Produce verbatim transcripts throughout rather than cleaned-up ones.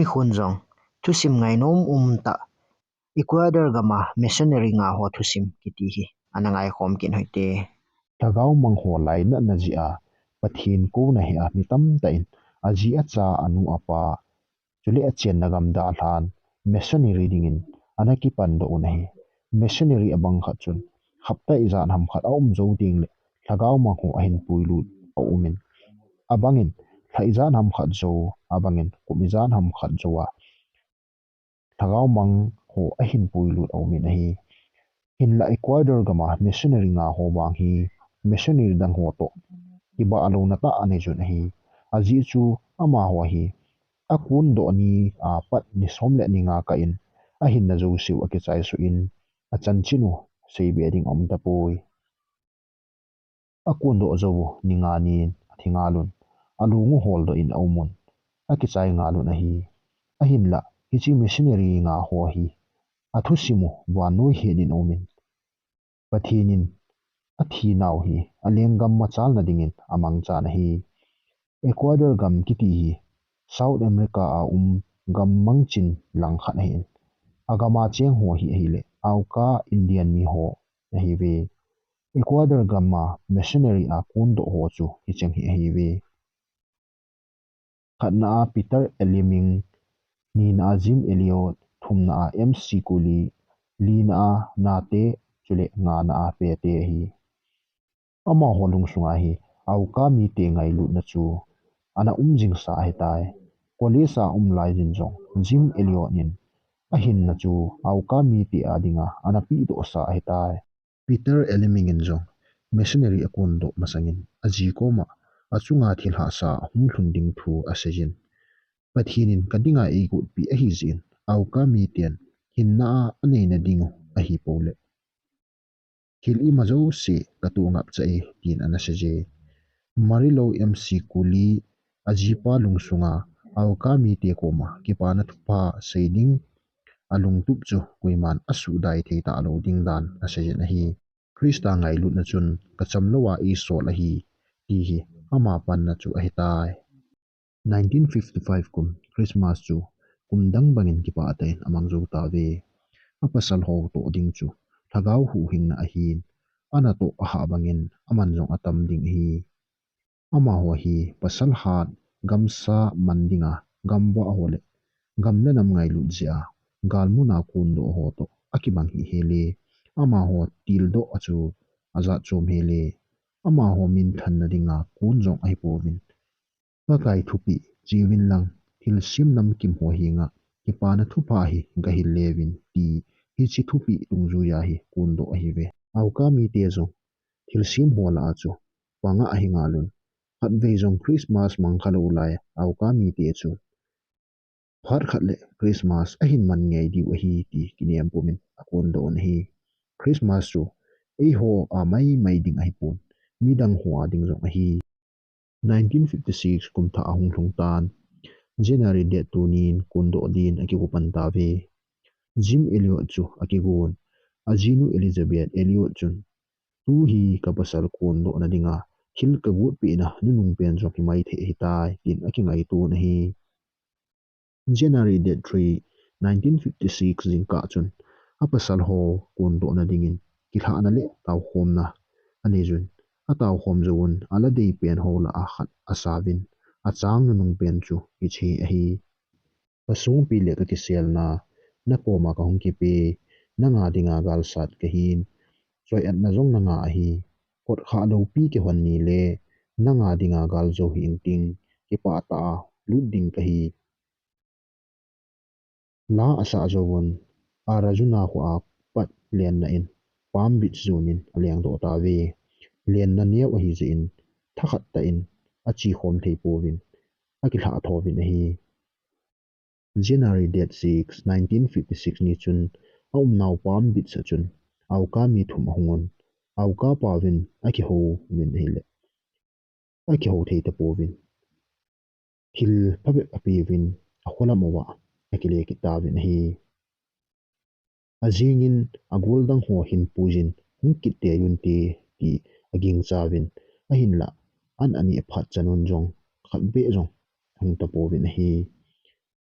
Hikhun jong thusim ngainom umtah Ecuador gam a missionary nga ho thusim kiti hi ana ngaikhom kit u hite. Lhagao mang ho lainatna jeh a Pathen kouna he a mi tamtah in aji acha anu apa chule achenna gam dalhan missionary dingin ana kipandoh un ahi. Missionary abang khat chun hapta ijat ham khat aum jou tengle lhagao mang ho ahin puilut aumin, abangin lha ijat ham khat jou, abangin kum ijat ham khat jou a lhagao mang ho ahin puilut aumin ahi. Hinlah Ecuador gam a missionary nga ho vang hi missionary dang ho toh kibahlouna tah anei jun ahi. Ajeh chu amaho hi akondoh ni a pat ni som le ni nga kah in ahinna jouseu akichaisuh in achanchin u seibe ding aum tapoi. Akondoh jou u ni nga nin athi ngal un, alung u holdoh in aumun, akichai ngal un ahi. Ahinlah hiche missionary nga ho hi athusim u vannoi het in aumin, Pathen in athinau hi alenggam machalna dingin amangchan ahi. Ecuador gam kiti hi South America a um gam mangchin lang khat ahin, agam a cheng ho hi ahile Auca Indian mi ho ahiuve. Ecuador gam a missionary akondoh ho chu hicheng hi ahiuve. Khatna a Peter Eliming, nina a Jim Elliot, thumna a M C Cooley, lina a Nate, chule ngana a Pete ahi. Amaho lungsunga hi Auca mite ngailutna chu ana um jingsa ahitai. College a um lai jin jong Jim Elliot in ahinna chu Auca mite a dinga ana pehdohsa ahitai. Peter Eliming in jong missionary akondoh masangin aji koma achunga thil hahsa hung lhun ding thu aseijin, Pathen in kadinga eigotpeh ahijeh in Auca miten hinna a aneina ding u ahipoule thil ima jouse katoh ngapcha e, tin ana seije. Marilou M C Cooley ajipa lungsunga Auca mite koma kipana thupha sei ding alungtup chu koiman asuhdai thei talou ding dan aseijin ahi. Christa ngailutna chun kachamlou a eisol ahi, ti hi ama panna chu ahitai. Nineteen fifty-five kum Christmas chu kum dang bangin kipah tah in amang jou tauve. Apasal ho toh ding chu lhagao huhhingna ahin, anatoh ahah bangin aman jong atam ding ahi. Amaho hi pasal hat, gamsa man dinga gamvah ho le gam le nam ngailut jeh a galmun a kondoh ho toh akibang hih hel e. Amaho tildoh a chu ajat chom hel e. Amaho minthanna dinga kon jong ahipouvin, Pakai thupeh cheuvin lang, thilsem namkim ho henga kipana thupha hi gahil leuvin, ti hiche thupeh dungjuiya hi kondoh ahiuve. Auca mite jong thilsem ho lah a chu panga ahi ngal un. Khatvei jong Christmas mang khalou lai Auca mite chu phat khat le Christmas ahin man ngei diu ahi, ti kinem pumin akondoh un ahi. Christmas chu eiho a maimai ding ahipon, midang ho a ding jong ahi. Nineteen fifty-six kum thah ahung lhung tan, January date two nin kondoh din akigo pan tauve. Jim Elliot chu akigon, ajinu Elizabeth Elliot chun, tu hi kapasal kondohna dinga thil kagotpehna nunung pen jong himai thei ahitai, tin akingaiton ahi. January date three, nineteen fifty-six jingkah chun apasal ho kondohna dingin kilhahna le taokhomna anei jun, ataokhom jouvun ala dei pen ho lah a khat asauvin, achang nunung pen chu hiche ahi. Kasungpi le kakiselna, nakoma kahung kipe, nanga dinga galsat kahin, choi-atna jong nanga ahi. Kotkhah loupi kihon nile, nanga dinga galjou hih inting, kipah tah a lut ding kahi. La asah jouvun, Arajuna kho a pat lenna in Palm Beach jon in alengdoh tauve. Lenna neo ahijeh in, thakhat tah in achekhom thei pouvin, akilhah thouvin ahi. January date six, nineteen fifty-six ni chun aumnau Palm Beach a chun Auca mi thum ahungun, Auca paovin akihouvin ahile, akihou thei tapouvin, thil phabep apeuvin, akholam uva akile kit tauvin ahi. Ajingin agoldang ho hin puijin hung kit tei unte, ti agingchauvin, ahinlah an ani aphat chanun jong khatbeh jong hung tapouvin ahi.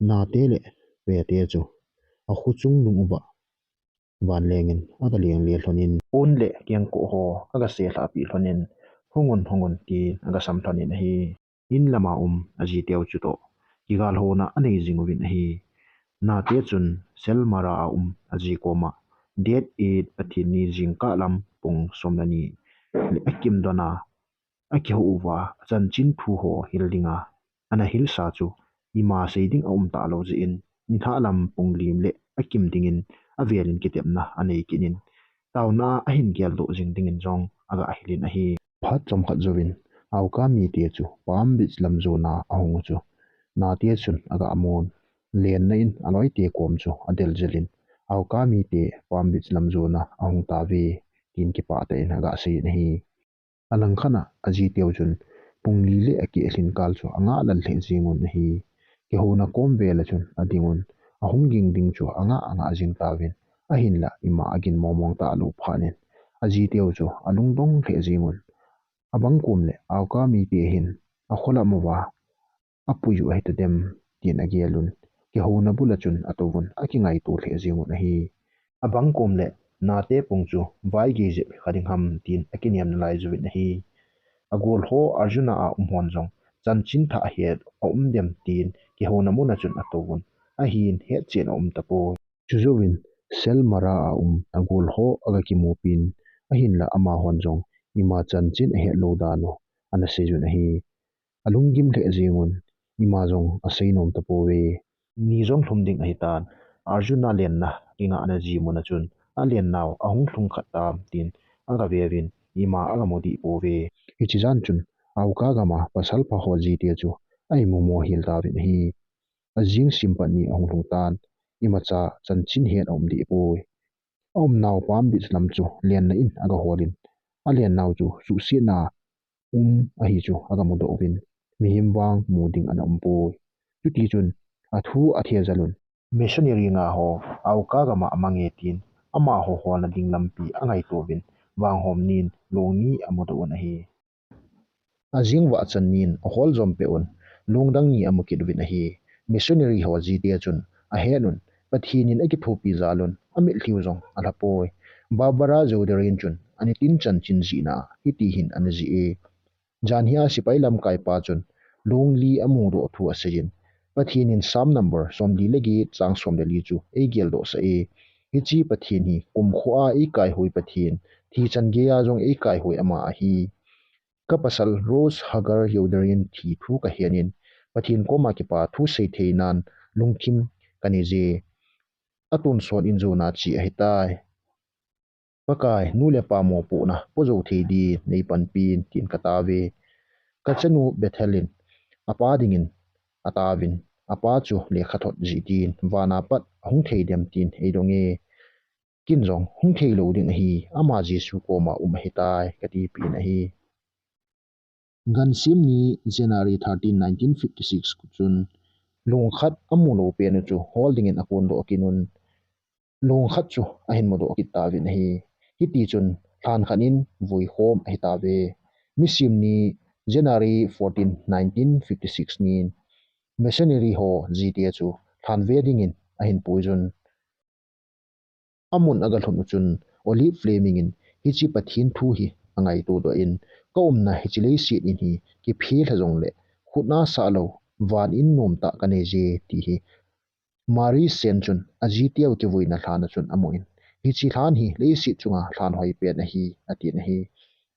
Nate le pete chu akhuchung nung uva vanlengin aga lengle lhonin, un le kengkoh ho aga selhahpi lhonin, "Hungun, hungun," tin aga sam lhonin ahi. In lama um ajiteu chutoh kigalhona anei jing uvin ahi. Nate chun Selmara a um aji koma, "Date eight Pathen ni jingkah lam pung som le ni le akim dona akihou uva achanchin thu ho hil dinga ana hilsa chu ima sei ding aum talou jeh in, nilhah lam pung li le akim dingin avelin kitepna anei kit in, taona ahin geldoh jing dingin jong aga hilin ahi." Phat chomkhat jouvin Auka mite chu Palm Beach lam jona ahung u chu Nate chun aga mun. Lenna in aloite kom chu adel jelin, "Auka mite Palm Beach lam jona ahung tauve," tin kipah tah in aga seiyin ahi. Alangkhat a ajiteu chun pung li le akeh lhin kal chu anga lal lheh jeng un ahi. Kihouna kom vel a chun ading un, ahung ging ding chu anga anga jing tauvin, ahinla ima agin mong mong talou phat in ajiteu chu alungdong lheh jeng un, abang kom le Auka mite hin akholam uva apui u ahitadem, tin agel un, kihouna bul a chun atouvun, akingaito lheh jeng un ahi. Abang kom le Nate pung chu vaigei jep kha ding ham, tin akinem nalai jouvin ahi. Agol ho Arjuna a um hon jong chanchin thah het aum dem, tin kihouna mun a chun atouvun, ahin hetchen aum tapoi. Chujouvin Selmara a um agol ho aga kimupin, ahinla amahon jong ima chanchin ahet lou dan u ana seijun ahi. Alunggim lheh jeng un, ima jong asei nom tapouve. Ni jong lhum ding ahitan, Arjuna lenna kinga ana ji mun a chun, alennau ahung lhung khat tam, tin aga veuvin, ima aga mu dih pouve. Hiche jan chun Auka gam a pasal pha ho jite chu a imu mo hel tauvin ahi. Ajing sim pat ni ahung lhung tan, imacha chanchin het aum dih poi. Aumnau Palm Beach lam chu lenna in aga holin, alennau chu suhsetna um ahi chu aga mudoh uvin, mihem vang mu ding ana um poi. Chutichun athu athejal un, missionary nga ho Auka gam a amange tin, amaho holna ding lampi angaito uvin, vanghom nin long ni amudoh un ahi. Ajing vah chan nin ahol jom peh un, long dang ni amu kit uvin ahi. Missionary ho jite chun ahet un, Pathen in akithopi jal un, amitlhiu jong alha poi. Barbara Joderin chun anitin chanchin jihna hiti hin ana jih e. Janhi a sepai lamkai pa chun long li amudoh thu aseijin, Pathen in Psalm number somli le get chang som le li chu eigeldoh sah e. Hiche Pathen hi kumkho a eikaihoi Pathen, thi chan gei a jong eikaihoi ama ahi. Ka pasal Rose Hagar Yoderin thi thu kahen in, Pathen koma kipa thu seithei nan lungthim kanei je. Atonsot in jona che ahitai. Pakai, nu le pa mopohna po jou thei din neipanpin, tin katao e. Kachanu Bethel in apa dingin ataovin, apa chu lekhathot jih din, vana pat ahung thei dem tin eidong e. Ken jong hung thei lou ding ahi, ama Jesu koma um ahitai, katipeh in ahi. Gansim ni January thirteen, nineteen fifty-six chun long khat amu lou pen u chu hol dingin akondoh kit un, long khat chu ahin mudoh kit tauvin ahi. Hitichun lhan khat in vuikhom ahitauve. Misim ni January fourteen, nineteen fifty-six nin missionary ho jite chu lhan ve dingin ahin puijun. Amun agalhun u chun Olive Fleming in hiche Pathen thu hi angaito doh in, ka umna hiche leiset in hi kiphelha jongle khutna sah lou van in nomtah kanei je, ti hi Mary Shand chun ajiteu kivuina lhan a chun amun, hiche lhan hi leiset chunga lhan hoipen ahi, atin ahi.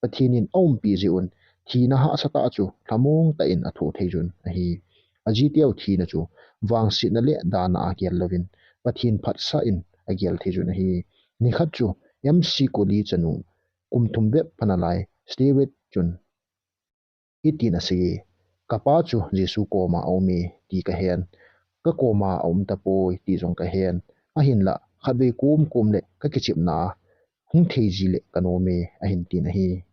Pathen in aumpi jeh un thina hahsatah chu lhamong tah in athoh theijun ahi. Ajiteu thina chu vangsetna le dana a gel louvin Pathen phatsah in agel theijun ahi. Nikhat chu M C Coli chanu kum thum bep phalna lai Stewart chun hitin asei e, kapa chu Jesu koma aume ti kahen, kakoma aum tapoi ti jong kahen, ahinlah khatvei kom kom le kakichepna a hung thei ji le kanom e, ahin tin ahi.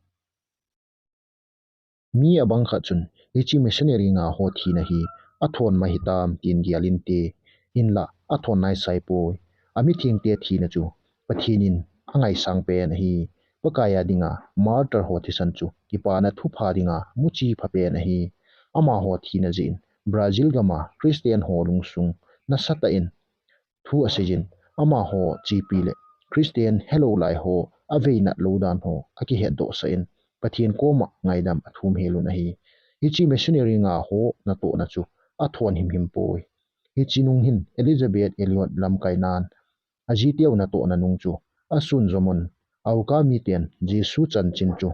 Mi abang khat chun hiche missionary nga ho thina hi athon ma hitam tin gel inte, hinlah athon naisai poi. Amithengte thina chu Pathen in angaisang pen ahi. Pakai a dinga martyr ho thisan chu kipana thupha dinga muchi phapen ahi. Amaho thina jeh in Brazil gam a Christian ho lungsung nasatah in thu asei jin, amaho chepi le Christian helou lai ho aveinat lou dan ho akihetdoh sah in, Pathen koma ngaidam athum hel un ahi. Hiche missionary nga ho natohna chu athon himhim poi. Hiche nung hin Elizabeth Elliot lamkai nan ajiteu natohna nung chu asunjom un, Auca miten Jesu chanchin chu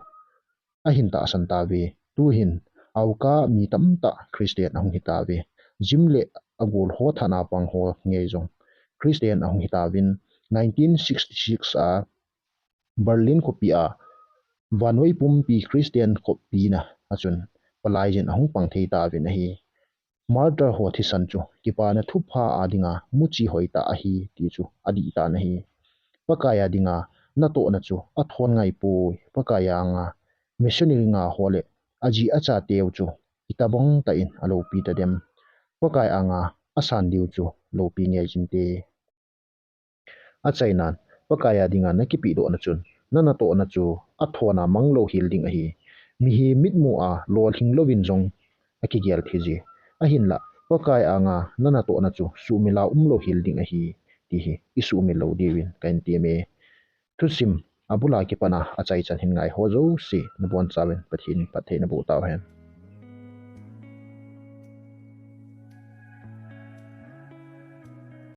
ahin tahsan tauve. Tuhin Auca mi tamtah Christian ahung hitauve. Jim le agol ho thana pang ho ngei jong Christian ahung hitauvin, nineteen sixty-six a Berlin khopi a vannoi pumpi Christian khopina achun palai jin ahung pang thei tauvin ahi. Martyr ho thisan chu kipana thupha a dinga muchi hoitah ahi ti chu adih tan ahi. Pakai a dinga natohna chu athon ngai poi. Pakai anga missionary nga ho le aji achateu chu itobang tah in aloupi tadem? Pakai anga asan diu chu loupi ngei jinte. Achainan, Pakai a dinga nakipehdohna chun nanatohna chu athona manglou hel ding ahi. Mihem mitmu a lolhing louvin jong akigel thei ji. Ahinlah, Pakai anga nanatohna chu suhmil a umlou hel ding ahi, ti hi isuhmil lou diuvin kahin temme. Thusim abul a kipat a achaichan hin ngai ho jouse nabonchauvin Pathen in phatthei naboh tauhen.